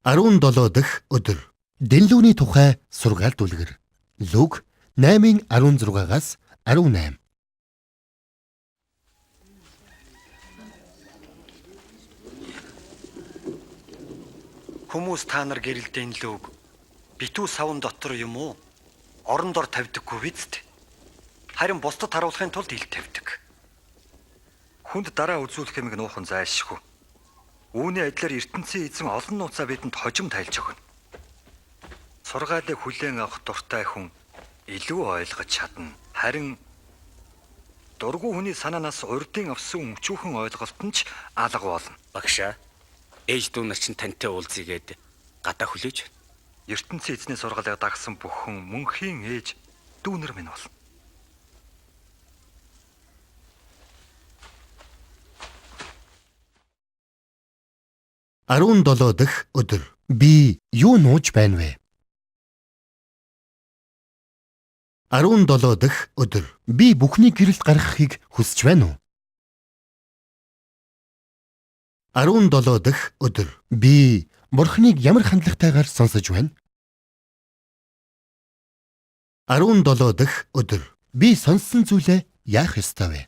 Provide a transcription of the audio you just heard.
17 дахь өдөр. Дэнлүүний тухай сургаал дүлгэр. Лүг 8:16-аас 18. Хүмүүс та нар гэрэлдэн лүг битүү савн дотор юм уу? Орон дор тавьдаггүй биз дээ. Харин бусдад харуулахын тулд ил тавьдаг. Хүнд дараа үзүүлэх юмыг нуухан зайлшгүй. Үүний адилаар ертөнцийн эзэн олон нууцаа бидэнд хожим тайлж өгнө. Сургаалыг хүлээн авах дуртай хүн илүү ойлгож чадна. Харин дургүй хүний санаанаас урдын авсан өчүүхэн ойлголт нь ч алга болно. Багшаа, ээж дүү нар чинь тантай уулзъя гээд гадаа хүлээж байна. ертөнцийн эзний сургаалыг дагсан бүх хүн мөнхийн ээж дүүнер минь болно. 17 дахь өдөр. Би юу нууж байна вэ? 17 дахь өдөр. Би бүхний гэрэлд гаргахыг хүсэж байна уу? 17 дахь өдөр. Би Бурхныг ямар хандлагатайгаар сонсож байна? 17 дахь өдөр. Би сонссон зүйлээ яах ёстой вэ?